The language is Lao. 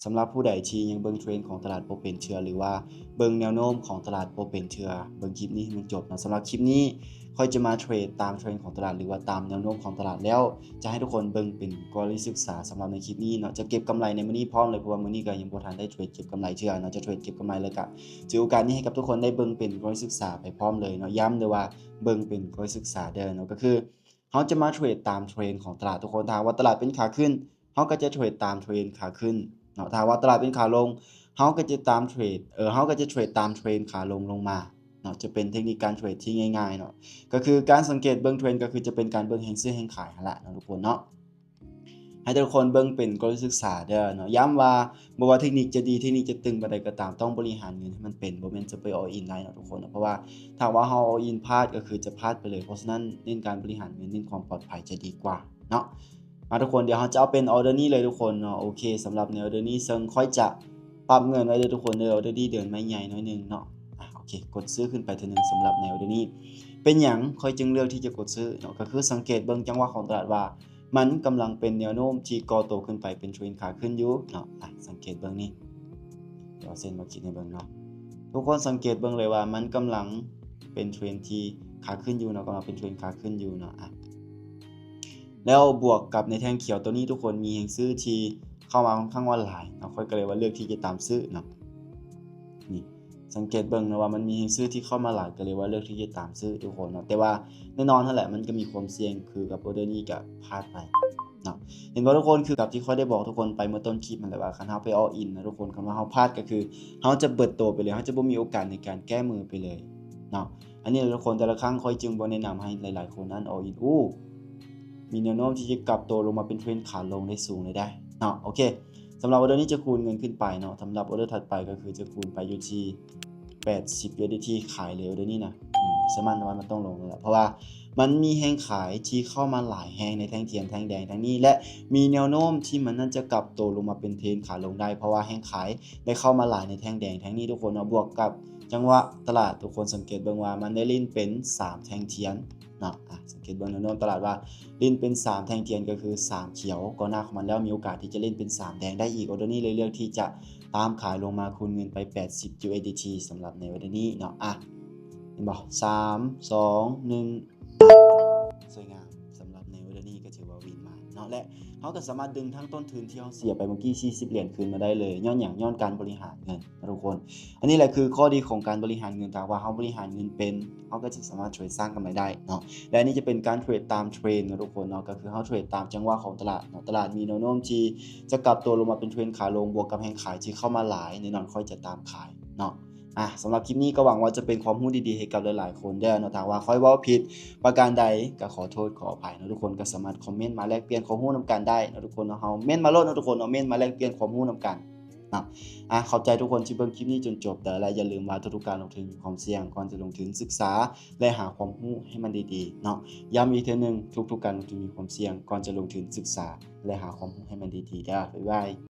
ສຳລັບຜູ້ໃດທີ່ຍັງເບິ່ງເທຣນຂອງຕະຫຼາດບໍ່ເປັນເທື່ອ ຫຼືວ່າເບິ່ງແນວໂນ້ມຂອງຕະຫຼາດບໍ່ເປັນເທື່ອ ເບິ່ງຄລິບນີ້ໃຫ້ມັນຈົບເນາະ. ສຳລັບຄລິບນີ້ຂ້ອຍຈະມາເທຣດຕາມເທຣນຂອງຕະຫຼາດ ຫຼືວ່າຕາມແນວໂນ້ມຂອງຕະຫຼາດ ແລ້ວຈະໃຫ້ທຸກຄົນເບິ່ງເປັນກໍລະນີສຶກສາສຳລັບໃນຄລິບນີ້ເນາະ. ຈະເກັບກຳໄລໃນມື້ນີ້ພ້ອມເລີຍ ເພາະວ່າມື້ນີ້ກໍຍັງບໍ່ທັນໄດ້ເທຣດເກັບກຳໄລເທື່ອເນາະ. ຈະເທຣດເກັບກຳໄລ ແລ້ວກະຖືໂອກາດນີ້ໃຫ້ກັບທຸກຄົນໄດ້ເບິ່ງເປັນກໍລະນີສຶກສາໄປພ້ອມເລີຍເນາະ. ຢ້ຳເດີວ່າເບິ່ງເປັນກໍລະນີສຶກສາເດີເນາະ ກໍຄື ເຮົາຈະມາເທຣດຕາມເທຣນຂອງຕະຫຼາດທຸກຄົນ. ຖ້າຫາກວ່າຕະຫຼາດເປັນຂາຂຶ້ນ ເຮົາກໍຈະເທຣດຕາມເທຣນຂາຂຶ້ນເນາະ. ຖ້າຫາກວ່າຕະຫຼາດເປັນຂາລົງ ເຮົາກໍຈະຕາມເທຣດ ເອີ ເຮົາກໍຈະເທຣດຕາມເທຣນຂາລົງລົງມາເນາະ. ຈະເປັນເທັກນິກການເທຣດທີ່ງ່າຍໆເນາະ ກໍຄືການສັງເກດເບິ່ງເທຣນ ກໍຄືຈະເປັນການເບິ່ງແຮງຊື້ແຮງຂາຍຫັ້ນລະເນາະທຸກຄົນເນາະ. ໃຫ້ທຸກຄົນເບິ່ງເປັນກໍລະນີສຶກສາເດີເນາະ. ຢ້ຳວ່າບໍ່ວ່າເທັກນິກຈະດີ ເທັກນິກຈະຕຶງປານໃດກໍຕາມ ຕ້ອງບໍລິຫານເງິນໃຫ້ມັນເປັນ ບໍ່ແມ່ນຈະໄປ all in ໄດ້ເນາະທຸກຄົນເນາະ. ເພາະວ່າຖ້າວ່າເຮົາ all in ພາດ ກໍຄືຈະພາດໄປເລີຍ. ເພາະສະນັ້ນເນັ້ນການບໍລິຫານເງິນ ເນັ້ນຄວາມປອດໄພຈະດີກວ່າເນາະ. ມາທຸກຄົນ ດຽວເຮົາຈະເອົາເປັນອໍເດີນີ້ເລີຍທຸກຄົນເນາະ. ໂອເຄ ສຳລັບໃນອໍເດີນີ້ ເຊິ່ງຂ້ອຍຈະປັບເງິນໄວ້ເດີທຸກຄົນເດີ. ອໍເດີນີ້ເດີນໄມ້ໃຫຍ່ໜ້ອຍໜຶ່ງເນາະ. ອາ ໂອເຄ ກົດຊື້ຂຶ້ນໄປເທື່ອໜຶ່ງສຳລັບໃນອໍເດີນີ້. ເປັນຫຍັງຂ້ອຍຈຶ່ງເລືອກທີ່ຈະກົດຊື້ເນາະ? ກໍຄືສັງເກດເບິ່ງຈັງຫວະຂອງຕະຫຼາດວ່າ ມັນກຳລັງເປັນແນວໂນ້ມທີ່ກໍ່ໂຕຂຶ້ນໄປເປັນເທຣນຂາຂຶ້ນຢູ່ເນາະ. ອາ ສັງເກດເບິ່ງນີ້ ດຽວເຊັນມາຄິດໃຫ້ເບິ່ງເນາະ. ທຸກຄົນສັງເກດເບິ່ງເລີຍວ່າມັນກຳລັງເປັນເທຣນທີ່ຂາຂຶ້ນຢູ່ເນາະ, ກຳລັງເປັນເທຣນຂາຂຶ້ນຢູ່ເນາະ. ອາ ແລ້ວບວກກັບໃນແທ່ງຂຽວໂຕນີ້ ທຸກຄົນມີແຮງຊື້ທີ່ເຂົ້າມາຂ້ອນຂ້າງວ່າຫຼາຍເນາະ, ຂ້ອຍກໍເລີຍວ່າເລືອກທີ່ຈະຕາມຊື້ເນາະ. ນີ້ ສັງເກດເບິ່ງເນາະວ່າມັນມີແຮງຊື້ທີ່ເຂົ້າມາຫຼາຍ ກໍເລີຍວ່າເລືອກທີ່ຈະຕາມຊື້ທຸກຄົນເນາະ. ແຕ່ວ່າແນ່ນອນຫັ້ນແຫຼະ ມັນກໍມີຄວາມສ່ຽງຄືກັບອໍເດີນີ້ກໍພາດໄປເນາະ. ເຫັນບໍ່ທຸກຄົນ? ຄືກັບທີ່ຂ້ອຍໄດ້ບອກທຸກຄົນໄປເມື່ອຕົ້ນຄລິບຫັ້ນແຫຼະວ່າ ຄັນເຮົາໄປ all in ນະທຸກຄົນ ຄັນວ່າເຮົາພາດກໍຄືເຮົາຈະເບີດໂຕໄປເລີຍ, ເຮົາຈະບໍ່ມີໂອກາດໃນການແກ້ມືໄປເລີຍເນາະ. ອັນນີ້ແຫຼະທຸກຄົນ ແຕ່ລະຄັ້ງຂ້ອຍຈຶ່ງບໍ່ແນະນຳໃຫ້ຫຼາຍໆຄົນນັ້ນ all in ອູ້ ມີແນວໂນ້ມທີ່ຈະກັບໂຕລົງມາເປັນເທຣນຂາລົງໄດ້ສູງເລີຍໄດ໋ເນາະ. ໂອເຄ ສຳລັບອໍເດີນີ້ຈະຄູນເງິນຂຶ້ນໄປເນາະ, ສຳລັບອໍເດີຖັດໄປກໍຄືຈະຄູນໄປຢູ່ທີ່ແປດສິບ USDT ຂາຍເລີຍອໍເດີນີ້ນະ. ອືມ ສະມານວ່າມັນຕ້ອງລົງແລ້ວ ເພາະວ່າມັນມີແຮງຂາຍທີ່ເຂົ້າມາຫຼາຍແຮງໃນແທ່ງທຽນແທ່ງແດງແທ່ງນີ້ ແລະ ມີແນວໂນ້ມທີ່ມັນນັ້ນຈະກັບໂຕລົງມາເປັນເທຣນຂາລົງໄດ້ ເພາະວ່າແຮງຂາຍໄດ້ເຂົ້າມາຫຼາຍໃນແທ່ງແດງແທ່ງນີ້ທຸກຄົນເນາະ. ບວກກັບຈັງຫວະຕະຫຼາດ ທຸກຄົນສັງເກດເບິ່ງວ່າມັນໄດ້ຫຼິ້ນເປັນສາມແທ່ງທຽນ ເນາະ. ອາ ສັງເກດເບິ່ງແນວໂນ້ມຕະຫຼາດວ່າຫຼິ້ນເປັນສາມແທ່ງທຽນ ກໍຄືສາມຂຽວກ່ອນໜ້າຂອງມັນ ແລ້ວມີໂອກາດທີ່ຈະຫຼິ້ນເປັນສາມແດງໄດ້ອີກ. ອໍເດີນີ້ເລີຍເລືອກທີ່ຈະຕາມຂາຍລົງມາ ຄູນເງິນໄປແປດສິບ USDT ສຳລັບໃນອໍເດີນີ້ເນາະ. ອາ ເຫັນບໍ່? ສາມ ສອງ ໜຶ່ງ ສວຍງາມ. ສຳລັບໃນອໍເດີນີ້ກໍຖືວ່າວິນມາເນາະ ແລະ ເຮົາກໍສາມາດດຶງທັງຕົ້ນທຶນທີ່ເຮົາເສຍໄປເມື່ອກີ້ ສີ່ສິບຫຼຽນ ຄືນມາໄດ້ເລີຍ. ຍ້ອນຫຍັງ? ຍ້ອນການບໍລິຫານເງິນນະທຸກຄົນ. ອັນນີ້ແຫຼະຄືຂໍ້ດີຂອງການບໍລິຫານເງິນ. ຖ້າຫາກວ່າເຮົາບໍລິຫານເງິນເປັນ ເຮົາກໍຈະສາມາດເທຣດສ້າງກຳໄລໄດ້ເນາະ. ແລະ ອັນນີ້ຈະເປັນການເທຣດຕາມເທຣນນະທຸກຄົນເນາະ, ກໍຄືເຮົາເທຣດຕາມຈັງຫວະຂອງຕະຫຼາດເນາະ. ຕະຫຼາດມີແນວໂນ້ມທີ່ຈະກັບໂຕລົງມາເປັນເທຣນຂາລົງ ບວກກັບແຮງຂາຍທີ່ເຂົ້າມາຫຼາຍ, ແນ່ນອນຂ້ອຍຈະຕາມຂາຍເນາະ. ອາ ສຳລັບຄລິບນີ້ກໍຫວັງວ່າຈະເປັນຄວາມຮູ້ດີໆໃຫ້ກັບຫຼາຍໆຄົນເດີເນາະ. ຖ້າວ່າຂ້ອຍເວົ້າຜິດປະການໃດກໍຂໍໂທດຂໍອະໄພເນາະ. ທຸກຄົນກໍສາມາດຄອມເມັນມາແລກປ່ຽນຄວາມຮູ້ນຳກັນໄດ້ເນາະທຸກຄົນເນາະ. ເຮົາເມັນມາໂລດເນາະທຸກຄົນເນາະ, ເມັນມາແລກປ່ຽນຄວາມຮູ້ນຳກັນເນາະ. ອາ ຂອບໃຈທຸກຄົນທີ່ເບິ່ງຄລິບນີ້ຈົນຈົບເດີ ແລະ ຢ່າລືມວ່າທຸກໆການລົງທຶນມີຄວາມສ່ຽງ. ກ່ອນຈະລົງທຶນສຶກສາ ແລະ ຫາຄວາມຮູ້ໃຫ້ມັນດີໆເນາະ. ຢ້ຳອີກເທື່ອໜຶ່ງ, ທຸກໆການລົງທຶນມີຄວາມສ່ຽງ. ກ່ອນຈະລົງທຶນສຶກສາ ແລະ ຫາຄວາມຮູ້ໃຫ້ມັນດີໆເດີ. ບາຍບາຍ.